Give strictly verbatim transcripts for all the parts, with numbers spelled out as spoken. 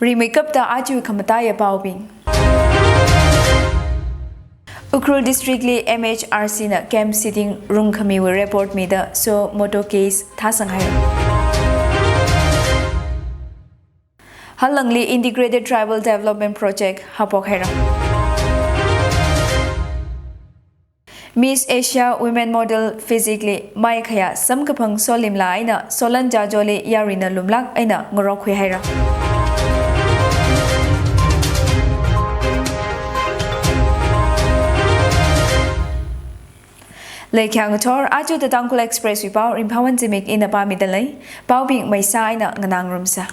Rimeikapta aja khamataiya paobing. Ukhrul District li M H R C na camp sitting rungkhamiwui report mida suo moto case thāsang haira. Halangli Integrated Tribal Development Project haophok haira. Miss Asia Women Model Physique li maikhaya samkaphang Solimla eina Solan Jajoli yarina lumlāk eina ngarok khui haira. Leikhyang thor aja The Tangkhul Express wui pao Ringphāwon Zimik ina pāmida lei. Paobing maisa eina nganāngarumsa.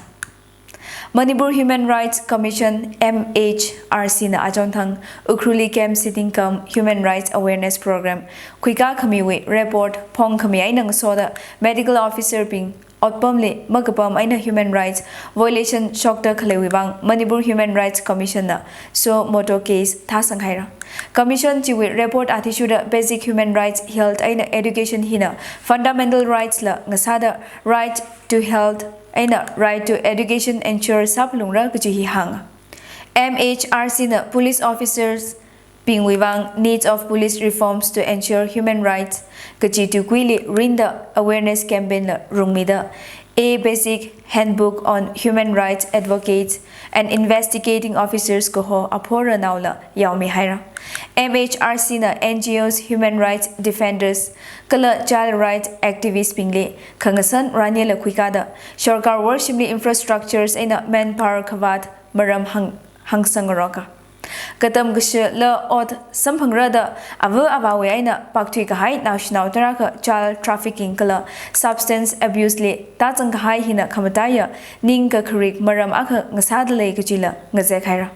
Manipur Human Rights Commission, M H R C na achonthang Ukhrulli camp sitting cum human rights awareness program khuikā khamiwui report phongkhami eina ngasoda medical officer bing otpamli makapam eina human rights violation shokda khaleiwui vang Manipur Human Rights Commission na suo moto case thāsang haira. Commission chiwui report athishurda basic human rights, health eina education hina fundamental rights la ngasāda right to health eina right to education ensure sāphalungra kaji hi hānga. M H R C na police officers bingwui vang needs of police reforms to ensure human rights kaji tukuili rinda awareness campaign la rungmida A Basic Handbook on Human Rights Advocates and Investigating Officers kaho aphoranao la yaomi haira. M H R C na N G Os, human rights defenders kala child rights activist bingli khangasan rani la khuikāda sorkar worshimli infrastructures eina manpower khavāt maram hāng, hāngsangngaroka. Katam kashila ot samphangrada ava avāwui eina pakthui kahai naoshinao tarākha child trafficking kala substance abuse li tāzang kahai hina khamataiya ningkakharik maram akha ngasāda lei kajila ngazek haira.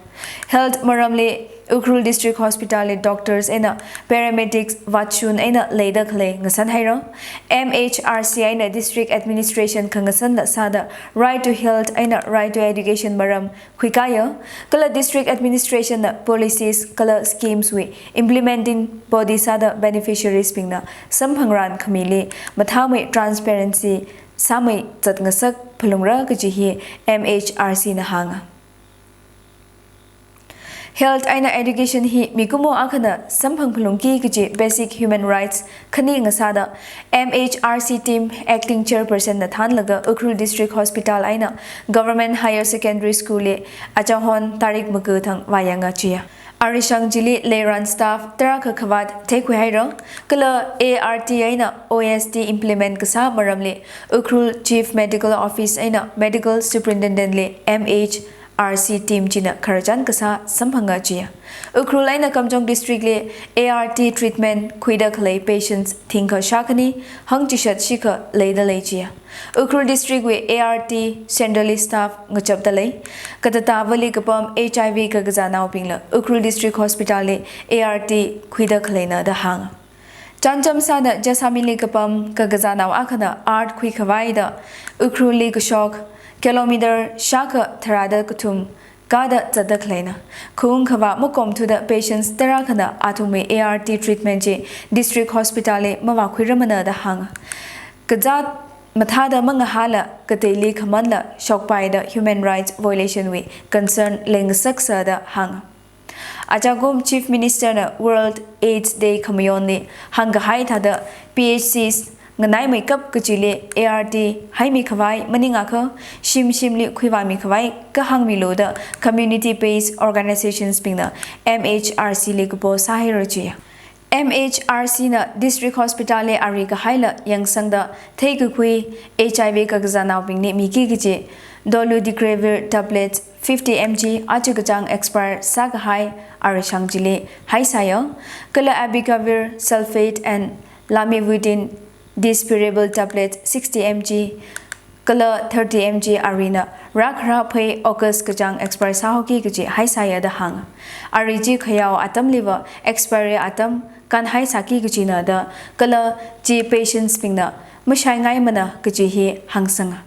Health maramli Ukhrul District Hospital li doctors eina paramedics vātshun eina leida khalei ngasan haira. M H R C eina district administration khangasan la sāda right to health eina right to education maram khuikāya, kala district administration na policies kala schemes wui implementing body sāda beneficiaries bingna samphangran khamili mathāmei transparency sāmei zatngasak phalungra kaji hi M H R C na hānga. Health eina education hi mikumo akhana samphang phalungki kaji basic human rights khani ngasāda M H R C team acting chairperson na thānlaga Ukhrul District Hospital eina Government Higher Secondary School li achahon tarik maga thang vāyanga chiya. Arishang chili leiran staff tarākha khavāt theikhui haira, kala A R T eina O S T implement kasā maramli Ukhrul Chief Medical Office eina Medical Superintendent li M H R C team china khararchan kasā samphanga chiya. Ukhrul eina Kamjong District li A R T treatment khuida khalei patients thingkha shākhani hangchishat shikha leida lei chiya. Ukhrul District wui A R T center li staff ngachapda lei. Katatavali kapam H I V kakazānaobingla Ukhrul District Hospital li A R T khuida khaleina da hānga. Chānjam sāda Jessami li kapam kakazānao akhana art khuikhavai da Ukhrul li kashok kilometer shākha tharāda kathum kāda zatda khaleina. Khung khavā makomthuda patients tarākhana athumwui A R T treatment chi District Hospital li mavākhuiramana da hānga. Kazāt mathāda mangahāla kateili khamanla shokpaida human rights violation wui concern leingasaksa da hānga. Achakum Chief Minister na World AIDS Day khamayonli hāngkahai thāda P H Cs nganaimeikap kachili A R T haimi khavai maningakha shim shimli khuivāmi khavai kahāngmilu da community based organizations bingna M H R C li kapo sāhaira chiya. M H R C na District Hospital li ari kahaila yangsangda theikakhui H I V kakazānaobingli miki kaji dolutegravir tablets fifty M G aja kachāng expire sākahai arishang chili haisāya, kala abicavir sulfate and lamivudine dispersible tablet sixty M G kala thirty M G arina rākhara phei August kachāng expire sāhaoki kaji haisāya da hānga. Ari chi khayao atamliva expiry atam kānhaisāki kajina da kala chi patients bingna mashaingaimana kaji hi hāngsanga.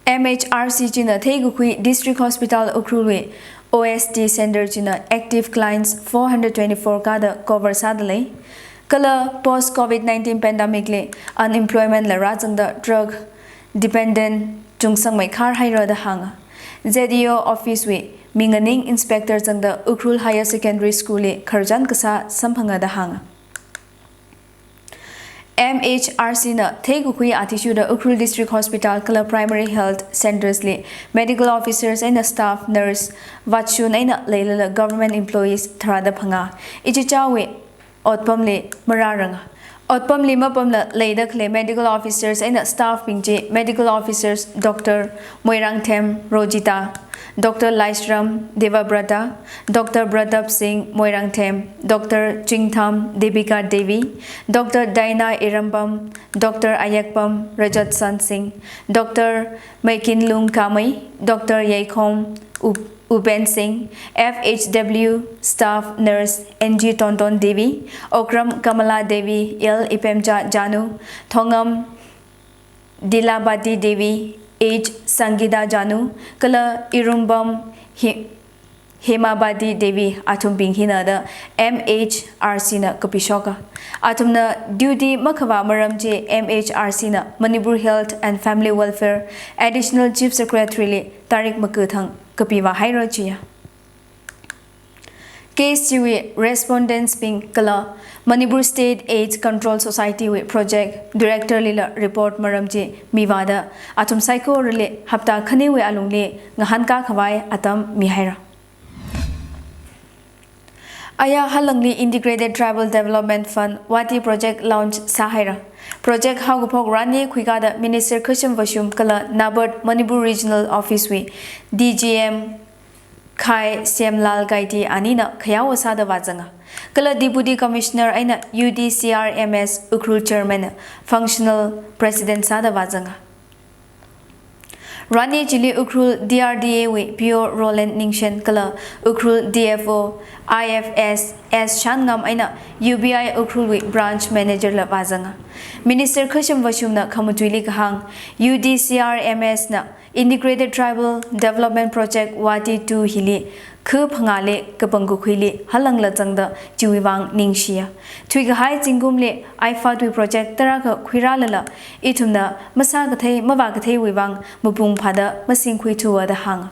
M H R C china theikakhui District Hospital Ukhrul wui O S T center china active clients four hundred twenty-four kāda cover sāda lei. Kala post COVID nineteen pandemic li unemployment la rāzangda drug dependent chungsangmeikhar haira da hānga. Z D O office wui minganing inspector zangda Ukhrul Higher Secondary School li khararchan kasā samphanga da hānga. M H R C na theikakhui athishurda Ukhrul District Hospital kala Primary Health Centres li medical officers eina staff nurse vātshun eina leilala government employees tharāda phangā. Ichichāwui otpamli marāranga. Otpamli mapamla leida khalei medical officers eina staff bing chi medical officers Doctor Moirangthem Rojita, Doctor Laishram Devabrata, Doctor Pratap Singh Moirangthem, Doctor Chingtham Debika Devi, Doctor Daina Irambam, Doctor Ayakpam Rajatsan Singh, Doctor Maikinlung Kamei, Doctor Yaikhom U-, Uben Singh, F H W staff nurse N G Tonton Devi, Okram Kamala Devi, L Ipemcha Janu, Thongam Dilabati Devi, H Sangita Janu, kala Irumbam Hi-, Hemabati Devi athumbing hina da M H R C na kapishoka. Athumna duty makhavā maram chi M H R C na Manipur Health and Family Welfare Additional Chief Secretary li tarik maku thang kapivā haira chiya. Case chiwui respondents bing kala Manipur State AIDS Control Society wui project director lila report maram chi mivāda athum saikorali hapta khaniwui alungli ngahānkā khavai atam mihaira. Aya halangli Integrated Tribal Development Fund Wati project launch sāhaira. Project haokaphok rani khuikada Minister Khashim Vashum kala NABARD Manipur Regional Office wui D G M Khai Semlal Gaiti anina khayao sāda vāzanga. Kala Deputy Commissioner eina U D C R M S Ukhrul Chairman functional president sāda vāzanga. Rani chili Ukhrul D R D A wui P O Roland Ningshen kala Ukhrul D F O I F S S Shanngam eina U B I Ukhrul wui branch manager la vāzanga. Minister Khashim Vashumna khamatuili kahāng, U D C R M S na Integrated Tribal Development Project Wati two hili khu phangāli kapangkakhuili halangla zangda chiwui vang ningshiya. Thuikahai zingkumli IFAD wui project tarākha khuirālala ithumna masākathei mavākatheiwui vang mapung phāda masingkhuithuwa da hānga.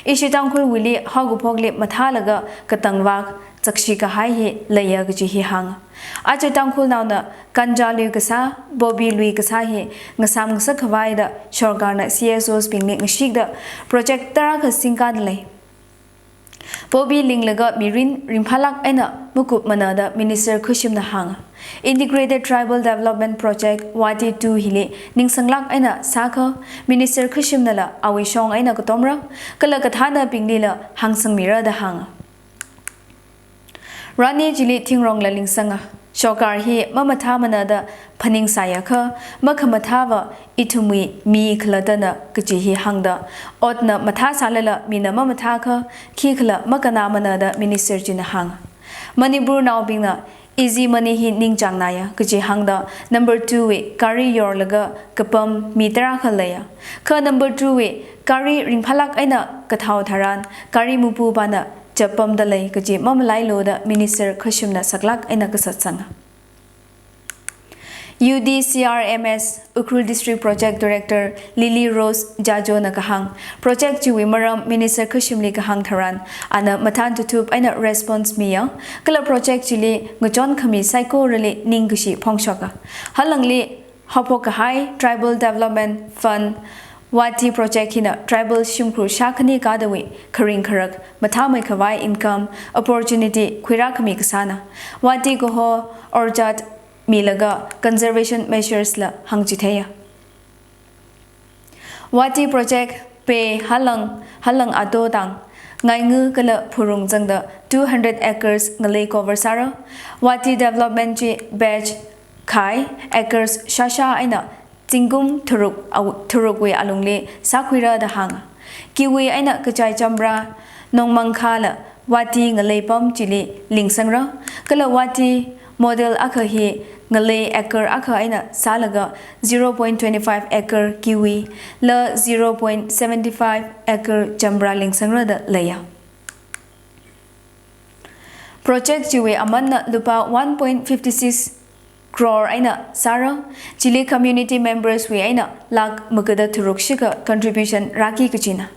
Ishi Tangkhulwuili haokaphokli mathālaga katang vak zakshi kahai hi leiya kaji hi hānga. Aja Tangkhulnaona ganja lui kasā, poppy lui kasā hi ngasām ngasak khavai da sorkarna C S Os bingli ngashikda project tarākha singkāda lei. Poppy linglaga mirin ringphālāk eina makupmana da Minister Khashimna hānga. Integrated Tribal Development Project Wati two hili ningsanglāk eina sākha Minister Khashimnala awui shong eina katomra, kala kathānabinglila hāngsangmira da hānga. Rani chili thingrongla lingsanga. Sorkar hi mamathāmana da phaningsāya kha, makhamathāva ithumwui mi khalattana kaji hi hāngda, otna mathāsālala mina mamathākha, khikhala makannāmana da Minister china hānga. Manipurnaobingna easy money hi ningchāngnāya kaji hāngda number two wui gari yorlaga kapam mi tarākha leiya. Kha number two wui gari ringphālāk eina kathao tharan gari mupupana chapamda lei kaji mamalailu da Minister Khashimna saklāk eina kasatsanga. U D C R M S Ukhrul District Project Director Lily Rose Jajona kahāng, project chiwui maram Minister Khashimli kahāng tharan, ana mathān tuthup eina response miya, kala project chili ngachon khami saikorali ningkashi phongshoka. Halangli haophok kahai Tribal Development Fund Wati project hina tribal shimkhur shākhani kadawui kharing kharak mathāmei khavai income opportunity khuirā khami kasāna. Wati kaho orchard milaga conservation measures la hāngchitheiya. Wati project pei halang, halang ato tang, ngaingu kala phurung zangda two hundred acres ngalei cover sāra. Wati development chi batch khai acres shāshā eina zingkum tharuk au-, tharukwui alungli sākhuira da hānga. Kiwi eina kachai chamra, nongmangkhala Wati ngalei pam chili lingsangra. Kala Wati model akha hi ngalei acre akha eina sālaga zero point twenty five acre kiwi la zero point seventy five acre chamra lingsangra da leiya. Project chiwui amanna lupā one point fifty six crore eina sāra, chili community members wui eina lakh magada tharuk shikha contribution rāki kachina.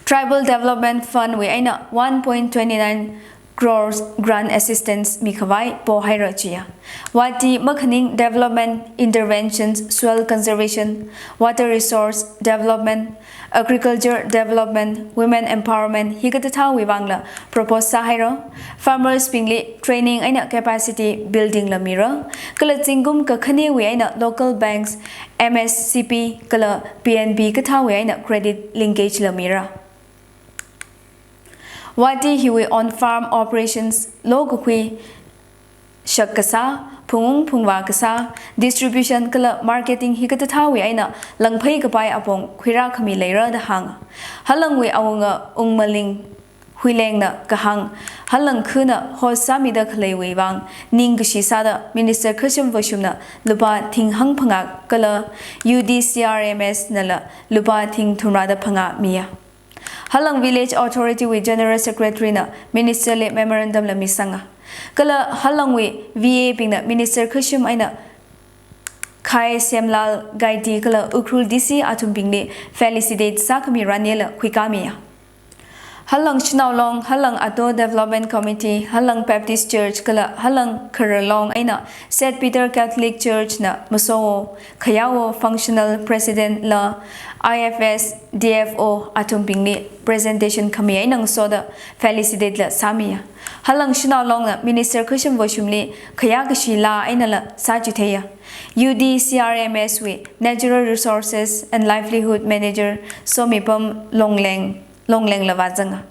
Tribal Development Fund wui eina one point twenty nine crores grant assistance mikhavai pohaira jiya. Vati makhaning development interventions, soil conservation, water resource development, agriculture development, women empowerment hikathāthāwui vangla propose sāhaira. Farmers bingli training eina capacity building la mira. Kala zingkum kakhanewui eina local banks, M S C B kala P N B kathāwui eina credit linkage la mira. Vati hiwui on farm operations, lo kakhui, shak kasā, phungung phungvā kasā, distribution kala marketing hikathāthāwui eina langphei kapai apong khuirā khami leira da hānga. Halangwui awunga Ungmaling Huilengna kahāng, halang khana host sāmida khaleiwui vang ningkashi sāda Minister Khashim Vashumna lupā thing hangphangā kala U D C R M S nala lupā thing thumrāda phangā miya. Halang Village Authority wui General Secretary na Minister li memorandum la misanga. Kala halangwui V A bingna Minister Khashim eina Khai Semlal Gaiti kala Ukhrul D C athumbingli felicitate sākhami ranela khuikāmiya. Halang Shanao Long, Halang Ato Development Committee, Halang Baptist Church kala Halang Khararlong eina Saint Peter Catholic Church na masowo, khayawo functional president la I F S, D F O athumbingli presentation khami eina ngasoda felicitate la sāmiya. Halang Shanao Long na Minister Khashim Vashumli khayā kashi laa einala sāchitheiya. U D C R M S wui Natural Resources and Livelihood Manager Somipam Longleng, Longleng la vāzanga.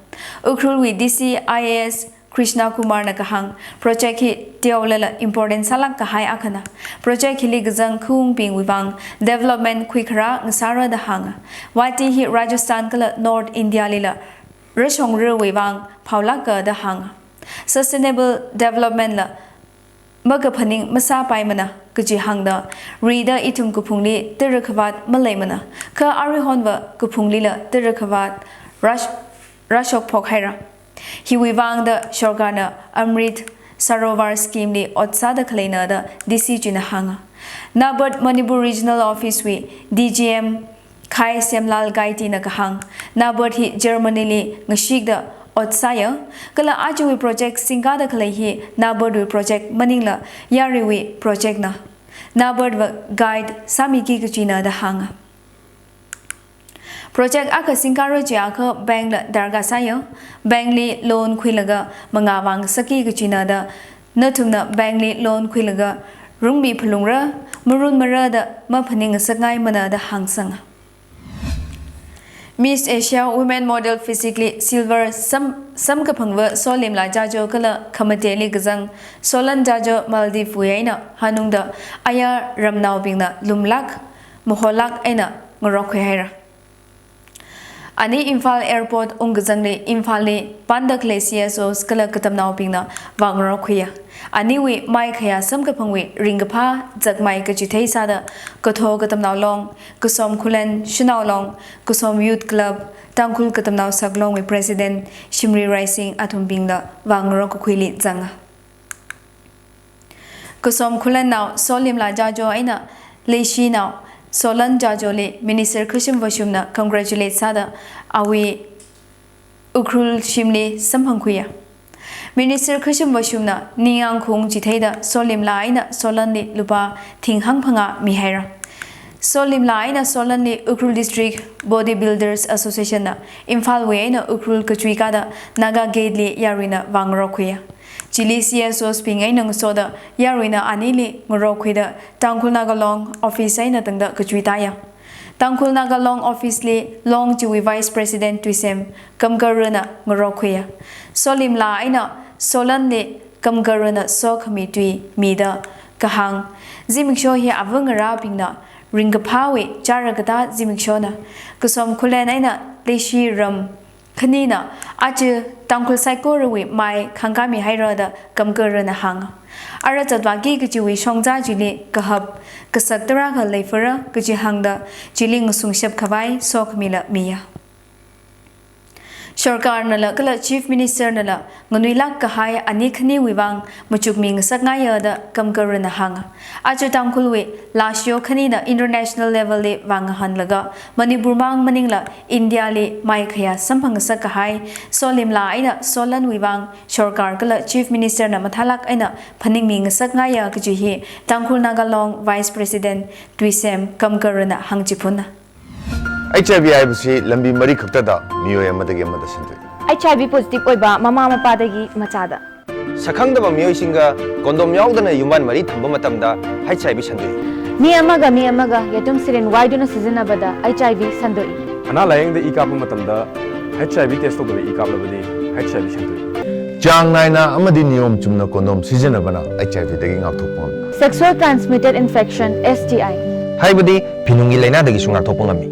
Ukhrul wui D C I A S Krishna Kumar na kahāng, project hi teolala important sālāk kahai akhana. Project hili kazang khaungbingwui vang development khuikharā ngasāra da hānga. Vati hi Rajasthan kala North India lila rashongrawui vang phaolāka da hānga. Sustainable development la makaphaning masāpaimana kaji hāngda, rida ithum kaphungli tara khavāt maleimana, kha aruihonva kaphunglila tara khavāt rash-, rāshokphok haira. Hiwui vangda sorkarna Amrit Sarovar scheme li ot sāda khaleina da D C china hānga. NABARD Manipur Regional Office wui D G M Khai Semlal Gaiti na kahāng, NABARD hi Germany li ngashikda ot sāya, kala ajawui project singkada khalei hi NABARD wui project maningla yaruiwui project na. NABARD va guide sāmiki kachina da hānga. Project akha singkara chiakha bank la darkar sāya, bank li loan khuilaga mangā vāngasakki kachina da, nathumna bank li loan khuilaga rungmi phalungra, marun mara da maphaning ngasakngaimana da hāngsanga. Miss Asia Women Model Physique li silver sam, samkaphangva Solimla Jajo kala khamateli kazang Solan Jajo Maldives wui eina hanungda aya ramnaobingna lumlāk, maholāk eina ngarokkhui haira. Ani Imphal Airport ungkazangli Imphal li pānda khalei C S Os kala katamnaobingna vāngarokkhuiya. Aniwui maikhayā samkaphangwui ringkaphā zakmai kachithei sāda Katho Katamnao Long, Kasom Khullen Shanao Long, Kasom Youth Club, Tangkhul Katamnao Saklong wui President Shimri Raising athumbingla vāngarokkakhuili zanga. Kasom Khullennao Solimla Jajo eina leishinao Solan Jajo li Minister Khashim Vashumna congratulate sāda awui Ukhrul shimli samphangkhuiya. Minister Khashim Vashumna ningyāng khaung chitheida Solimla eina Solan li lupā thing hangphangā mihaira. Solimla eina Solan li Ukhrul District Bodybuilders Association na Imphal wui eina Ukhrul kachuikada Naga Gate li yaruina vāngarokkhuiya. Chili C S Os bing eina ngasoda yaruina anili ngarokkhuida Tangkhul Naga Long office eina tangda kachuitāya. Tangkhul Naga Long office li Long chiwui Vice President Tuisem Kamkarana ngarokkhuiya. Solimla eina Solan li Kamkarana sokhami tui mida kahāng, zimiksho hi ava ngarābingna ringkaphāwui chara katā zimikshona. Kasom Khullen eina leishi ram khanina aja Tangkhul saikorawui mai khangkāmi haira da Kamkarana hānga. Ara zatvāki kachiwui shongza chili kahap kasak tarākha leifara kaji hāngda chili ngasungshap khavai sokhamila miya. Sorkarnala kala Chief Ministernala nganuilāk kahai ani khaniwui vang machukmi ngasakngaiya da Kamkarana hānga. Aja Tangkhulwui lāshio khanina international level li vāngahānlaga Manipur mang maningla India li maikhayā samphang ngasak kahai solimla eina solanwui vang sorkar kala Chief Ministerna mathālāk eina phaningmi ngasakngaiya kaji hi Tangkhul Naga Long Vice President Tuisem Kamkarana hāngchiphuna. H I V haibasi lambi mari khaktada miyoi amadagi amada sandoi. H I V positive ꯑꯣꯏꯕ ꯃꯃꯥ ꯃꯄꯥꯗꯒꯤ ꯃꯆꯥꯗ꯫ ꯁꯛꯈꯪꯗꯕ ꯃꯤꯑꯣꯏꯁꯤꯡꯒ condom ꯌꯥꯎꯗꯅ ꯌꯨꯝꯕꯥꯟ ꯃꯔꯤ ꯊꯝꯕ ꯃꯇꯝꯗ H I V ꯁꯟꯗꯣꯛꯏ꯫ ꯃꯤ ꯑꯃꯒ ꯃꯤ ꯑꯃꯒ ꯌꯦꯇꯨꯝ ꯁꯤꯔꯤꯟ ꯋꯥꯏꯗꯨꯅ ꯁꯤꯖꯤꯟꯅꯕꯗ H I V ꯁꯟꯗꯣꯛꯏ꯫ ꯑꯅꯥ ꯂꯥꯌꯦꯡꯗ ꯏ ꯀꯥꯞꯄ ꯃꯇꯝꯗ H I V test ꯇꯧꯗꯕ ꯏ ꯀꯥꯞꯂꯕꯗꯤ H I V ꯁꯟꯗꯣꯛꯏ꯫ ꯆꯥꯡ ꯅꯥꯏꯅ ꯑꯃꯗꯤ ꯅꯤꯌꯣꯝ ꯆꯨꯝꯅ condom ꯁꯤꯖꯤꯟꯅꯕꯅ H I V ꯗꯒꯤ ꯉꯥꯛꯊꯣꯛꯄ ꯉꯝꯃꯤ꯫ Sexual transmitted infection, S T I꯫ ꯍꯥꯏꯕꯗꯤ ꯐꯤꯅꯨꯡꯒꯤ ꯂꯥꯏꯅꯥꯗꯒꯤꯁꯨ ꯉꯥꯛꯊꯣꯛꯄ ꯉꯝꯃꯤ꯫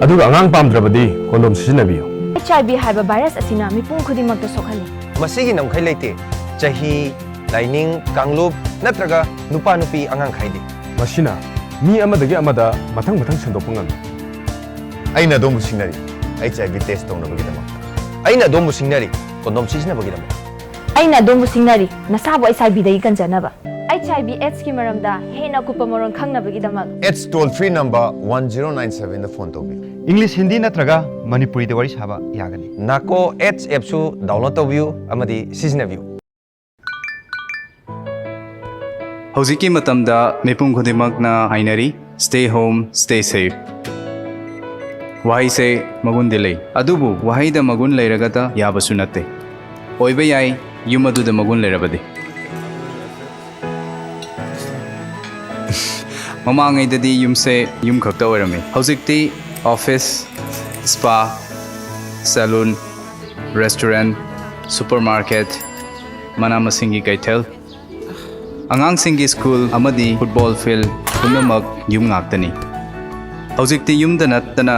ꯑꯗꯨꯒ ꯑꯉꯥꯡ ꯄꯥꯝꯗ꯭ꯔꯕꯗꯤ condom ꯁꯤꯖꯤꯟꯅꯕꯤꯌꯨ꯫ H I V ꯍꯥꯏꯕ virus ꯑꯁꯤꯅ ꯃꯤꯄꯨꯝ ꯈꯨꯗꯤꯡꯃꯛꯇ ꯁꯣꯛꯍꯜꯂꯤ꯫ ꯃꯁꯤꯒꯤ ꯉꯝꯈꯩ ꯂꯩꯇꯦ꯫ ꯆꯍꯤ, ꯂꯥꯏꯅꯤꯡ, ꯀꯥꯡꯂꯨꯞ ꯅꯠꯇ꯭ꯔꯒ ꯅꯨꯄꯥ ꯅꯨꯄꯤ ꯑꯉꯥꯡ ꯈꯥꯏꯗꯦ꯫ ꯃꯁꯤꯅ ꯃꯤ ꯑꯃꯗꯒꯤ ꯑꯃꯗ ꯃꯊꯪ ꯃꯊꯪ ꯁꯟꯗꯣꯛꯄ ꯉꯝꯃꯤ꯫ ꯑꯩꯅ ꯑꯗꯣꯝꯕꯨ ꯁꯤꯡꯅꯔꯤ, H I V test ꯇꯧꯅꯕꯒꯤꯗꯃꯛ꯫ ꯑꯩꯅ ꯑꯗꯣꯝꯕꯨ ꯁꯤꯡꯅꯔꯤ, condom ꯁꯤꯖꯤꯟꯅꯕꯒꯤꯗꯃꯛ꯫ ꯑꯩꯅ ꯑꯗꯣꯝꯕꯨ ꯁꯤꯡꯅꯔꯤ, ꯅꯁꯥꯕꯨ H I V ꯗꯒꯤ ꯀꯟꯖꯅꯕ꯫ H I V AIDS ꯀꯤ ꯃꯔꯝꯗ ꯍꯦꯟꯅ ꯑꯀꯨꯞꯄ ꯃꯔꯣꯜ ꯈꯪꯅꯕꯒꯤꯗꯃꯛ AIDS toll free number one zero nine seven ꯗ phone ꯇꯧꯕꯤꯌꯨ꯫ English, Hindi ꯅꯠꯇ꯭ꯔꯒ ꯃꯅꯤꯄꯨꯔꯤꯗ ꯋꯥꯔꯤ ꯁꯥꯕ ꯌꯥꯒꯅꯤ꯫ NACO AIDS app ꯁꯨ download ꯇꯧꯕꯤꯌꯨ ꯑꯃꯗꯤ ꯁꯤꯖꯤꯟꯅꯕꯤꯌꯨ꯫ ꯍꯧꯖꯤꯛꯀꯤ ꯃꯇꯝꯗ ꯃꯤꯄꯨꯝ ꯈꯨꯗꯤꯡꯃꯛꯅ ꯍꯥꯏꯅꯔꯤ, "Stay home, stay safe"꯫ ꯋꯥꯍꯩꯁꯦ ꯃꯒꯨꯟꯗꯤ ꯂꯩ, ꯑꯗꯨꯕꯨ ꯋꯥꯍꯩꯗ ꯃꯒꯨꯟ ꯂꯩꯔꯒꯇ ꯌꯥꯕꯁꯨ ꯅꯠꯇꯦ꯫ ꯑꯣꯏꯕ ꯌꯥꯏ, ꯌꯨꯝ ꯑꯗꯨꯗ ꯃꯒꯨꯟ ꯂꯩꯔꯕꯗꯤ꯫ ꯃꯃꯥꯡꯉꯩꯗꯗꯤ ꯌꯨꯝꯁꯦ ꯌꯨꯝ ꯈꯛꯇ ꯑꯣꯏꯔꯝꯃꯤ꯫ ꯍꯧꯖꯤꯛꯇꯤ office, spa, salon, restaurant, supermarket, ꯃꯅꯥ ꯃꯁꯤꯡꯒꯤ ꯀꯩꯊꯦꯜ, ꯑꯉꯥꯡꯁꯤꯡꯒꯤ school ꯑꯃꯗꯤ football field ꯄꯨꯝꯅꯃꯛ ꯌꯨꯝ ꯉꯥꯛꯇꯅꯤ꯫ ꯍꯧꯖꯤꯛꯇꯤ ꯌꯨꯝꯗ ꯅꯠꯇꯅ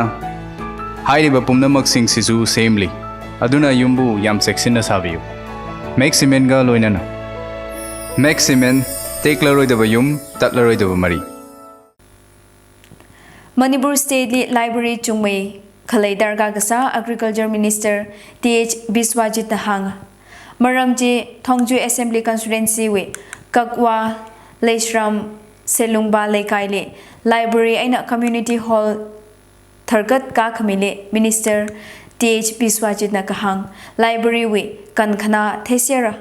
ꯍꯥꯏꯔꯤꯕ ꯄꯨꯝꯅꯃꯛꯁꯤꯡꯁꯤꯁꯨ ꯁꯦꯝꯂꯤ꯫ ꯑꯗꯨꯅ ꯌꯨꯝꯕꯨ ꯌꯥꯝ ꯆꯦꯛꯁꯤꯟꯅ ꯁꯥꯕꯤꯌꯨ꯫ Max Cement ꯒ ꯂꯣꯏꯅꯅ꯫ Max Cement, ꯇꯦꯛꯂꯔꯣꯏꯗꯕ ꯌꯨꯝ, ꯇꯠꯂꯔꯣꯏꯗꯕ ꯃꯔꯤ꯫ ꯃꯅꯤꯄꯨꯔ state ꯂꯤ library ꯆꯨꯝꯃꯩ ꯈꯂꯩ ꯗꯔꯀꯥꯔ ꯀꯁꯥ Agriculture Minister T H ꯕꯤꯁ꯭ꯋꯥꯖꯤꯠꯅ ꯍꯥꯡꯉꯤ꯫ ꯃꯔꯝꯗꯤ ꯊꯣꯡꯖꯨ Assembly Constituency ꯋꯤ ꯀꯛꯋꯥ, ꯂꯩꯁ꯭ꯔꯝ, ꯁꯦꯂꯨꯡꯕꯥ ꯂꯩꯀꯥꯏ ꯂꯤ library ꯑꯩꯅ community hall ꯊꯔꯀꯠ ꯀꯥꯈꯃꯤꯂꯤ Minister T H ꯕꯤꯁ꯭ꯋꯥꯖꯤꯠꯅ ꯀꯍꯥꯡ library ꯋꯤ ꯀꯟꯈꯅꯥ ꯊꯦꯁꯤꯌꯥꯔꯥ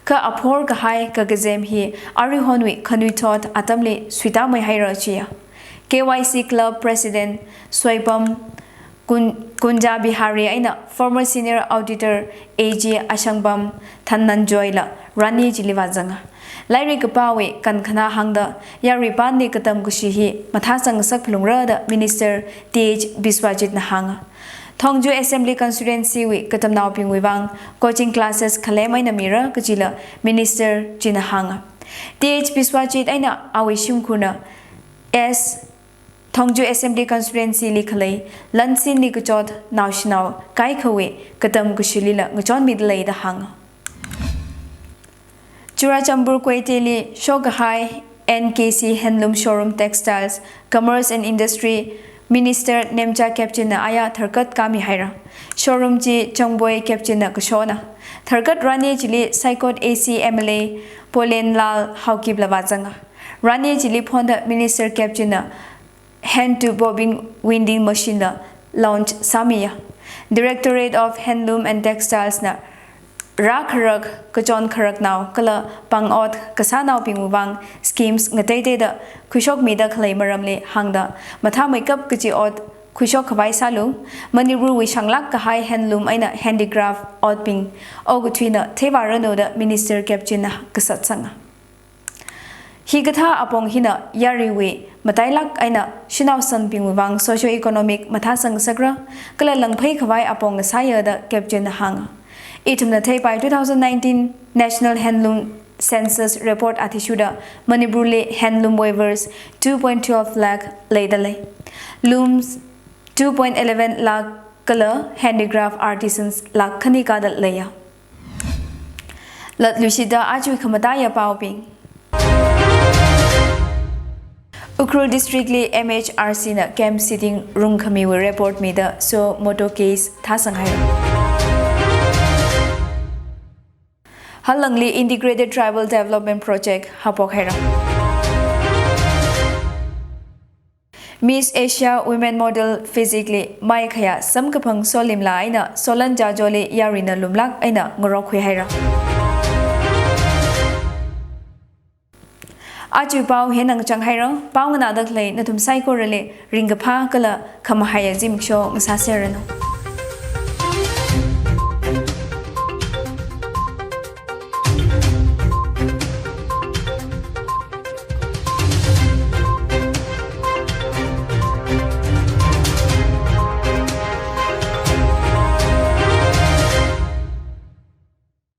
ꯀ ꯑꯐꯣꯔ ꯀꯍꯥꯏ ꯀ ꯀꯖꯦꯝ ꯍꯤ ꯑꯔꯤꯍꯣꯟ ꯋꯤ ꯈꯅꯨꯏꯊꯣꯠ ꯑꯇꯝꯂꯤ ꯁꯨꯏꯇꯥꯃꯩ ꯍꯥꯏꯔ ꯆꯤꯌꯥ꯫ K Y C Club President ꯁꯣꯏꯄꯝ ꯀꯨꯟ-, ꯀꯨꯟꯖꯥ ꯕꯤꯍꯥꯔꯤ ꯑꯩꯅ former senior auditor A G ꯑꯁꯪꯕꯝ ꯊꯟꯅꯟꯖꯣꯏꯂ ꯔꯥꯅꯤ ꯆꯤꯂꯤ ꯋꯥꯖꯪꯉ꯫ ꯂꯥꯏꯔꯤꯛ ꯀꯄꯥꯋꯤ ꯀꯟꯈꯅꯥ ꯍꯥꯡꯗ ꯌꯥꯔꯨꯏꯄꯥꯟꯗꯤ ꯀꯇꯝ ꯀꯨꯁꯤ ꯍꯤ ꯃꯊꯥ ꯆꯪꯁꯛ ꯐꯂꯨꯡꯔꯗ Minister T H ꯕꯤꯁ꯭ꯋꯥꯖꯤꯠꯅ ꯍꯥꯡꯉ꯫ ꯊꯣꯡꯖꯨ Assembly Constituency ꯋꯤ ꯀꯇꯝꯅꯥꯎꯄꯤꯡ ꯋꯤ ꯋꯥꯡ coaching classes ꯈꯂꯦꯝ ꯑꯩꯅ ꯃꯤꯔ ꯀꯆꯤꯂ Minister ꯆꯤꯅ ꯍꯥꯡꯉ꯫ T H ꯕꯤꯁ꯭ꯋꯥꯖꯤꯠ ꯑꯩꯅ ꯑꯋꯤ ꯁꯤꯝꯈꯨꯅ S ꯊꯣꯡꯖꯨ Assembly Constituency ꯂꯤ ꯈꯂꯩ ꯂꯟꯁꯤꯟ ꯂꯤ ꯀꯆꯣꯠ ꯅꯥꯎꯁꯤꯅꯥꯎ ꯀꯥꯏꯈꯋꯤ ꯀꯇꯝ ꯀꯨꯁꯤꯂꯤꯂ ꯉꯆꯣꯟ ꯃꯤꯗ ꯂꯩꯗ ꯍꯥꯡꯉ꯫ ꯆꯨꯔꯥꯆꯥꯟꯄꯨꯔ ꯀ꯭ꯋꯥꯏꯇꯦꯂꯤ ꯁꯣꯒꯍꯥꯏ N K C Handloom Showroom Textiles Commerce and Industry Minister Nemcha ꯀꯦꯞꯆꯤꯟꯅ ꯑꯌꯥ ꯊꯔꯀꯠ ꯀꯥꯃꯤ ꯍꯥꯏꯔ꯫ Showroom ꯆꯤ ꯆꯪꯕꯣꯏ ꯀꯦꯞꯆꯤꯟꯅ ꯀꯁꯣꯅ꯫ ꯊꯔꯀꯠ ꯔꯥꯅꯤ ꯆꯤꯂꯤ ꯁꯥꯏꯀꯣꯠ A C M L A Poland ꯂꯥꯜ ꯍꯥꯎꯀꯤꯞ ꯂꯕꯥ ꯆꯪꯉ꯫ ꯔꯥꯅꯤ ꯆꯤꯂꯤ ꯐꯣꯟꯗ Minister ꯀꯦꯞꯆꯤꯟꯅ hand to bobbin winding machine ꯗ launch ꯁꯥꯃꯤꯌꯥ꯫ Directorate of Handloom and Textiles ꯅ ꯔꯥ ꯈꯔꯛ, ꯀꯆꯣꯟ ꯈꯔꯛ ꯅꯥꯎ, ꯀꯂ ꯄꯥꯡ ꯑꯣꯠ, ꯀꯁꯥ ꯅꯥꯎ ꯄꯤꯡ ꯋꯥꯡ schemes ꯉꯇꯩ ꯇꯩꯗ ꯈꯨꯏꯁꯣꯛ ꯃꯤꯗ ꯈꯂꯩ ꯃꯔꯝꯂꯤ ꯍꯥꯡꯗ ꯃꯊꯥ ꯃꯩꯀꯞ ꯀꯆꯤ ꯑꯣꯠ ꯈꯨꯏꯁꯣꯛ ꯈꯕꯥꯏ ꯁꯥꯂꯨ, ꯃꯅꯤꯄꯨꯔ ꯋꯤ ꯁꯪꯂꯥꯛ ꯀꯍꯥꯏ handloom ꯑꯩꯅ handicraft ꯑꯣꯠ ꯄꯤꯡ ꯑꯣ ꯒꯨꯊꯨꯏꯅ ꯊꯦꯕꯥꯔꯅꯣꯗ Minister ꯀꯦꯞꯆꯤꯟꯅ ꯀꯁꯠ ꯁꯪꯉ꯫ ꯍꯤꯒꯊꯥ ꯑꯄꯣꯡ ꯍꯤꯅ ꯌꯥꯔꯤꯋꯤ ꯃꯇꯥꯏꯂꯥꯛ ꯑꯩꯅ ꯁꯤꯅꯥꯎ ꯁꯟ ꯄꯤꯡꯋꯤ ꯋꯥꯡ socio economic ꯃꯊꯥ ꯁꯪ ꯁꯛꯔ ꯀꯂ ꯂꯪꯐꯩ ꯈꯕꯥꯏ ꯑꯄꯣꯡ ꯅꯁꯥꯌꯗ ꯀꯦꯞꯆꯤꯟꯅ ꯍꯥꯡꯉ꯫ ꯏꯊꯨꯝꯅ ꯊꯩꯄꯥꯏ two thousand nineteen National Handloom Census Report ꯑꯊꯤꯁꯨꯗ ꯃꯅꯤꯄꯨꯔ ꯂꯤ handloom weavers two point twelve lakh ꯂꯩꯗ ꯂꯩ꯫ Looms two point eleven lakh ꯀꯂ handicraft artisans ꯂꯥꯛ ꯈꯅꯤ ꯀꯥꯗ ꯂꯩꯌꯥ꯫ ꯂꯠꯂꯨꯁꯤꯗ ꯑꯥꯆꯨꯏ ꯈꯃꯇꯥꯌꯥ ꯄꯥꯎꯄꯤꯡ꯫ Ukhrul District ꯂꯤ M H R C ꯅ camp sitting room ꯈꯃꯤꯋꯤ report ꯃꯤꯗ suo motu case ꯊꯥꯁꯪ ꯍꯥꯏꯔ꯫ Halangli Integrated Tribal Development Project haophok haira. Miss Asia Women Model Physique li maikhaya samkaphang Solimla eina Solan Jajoli yarina lumlāk eina ngarok khui haira. Aja pao hieina chang haira, pao nganāda khalei nathum saikorali ringkaphā kala khamahaiya zimiksho ngasāserranu.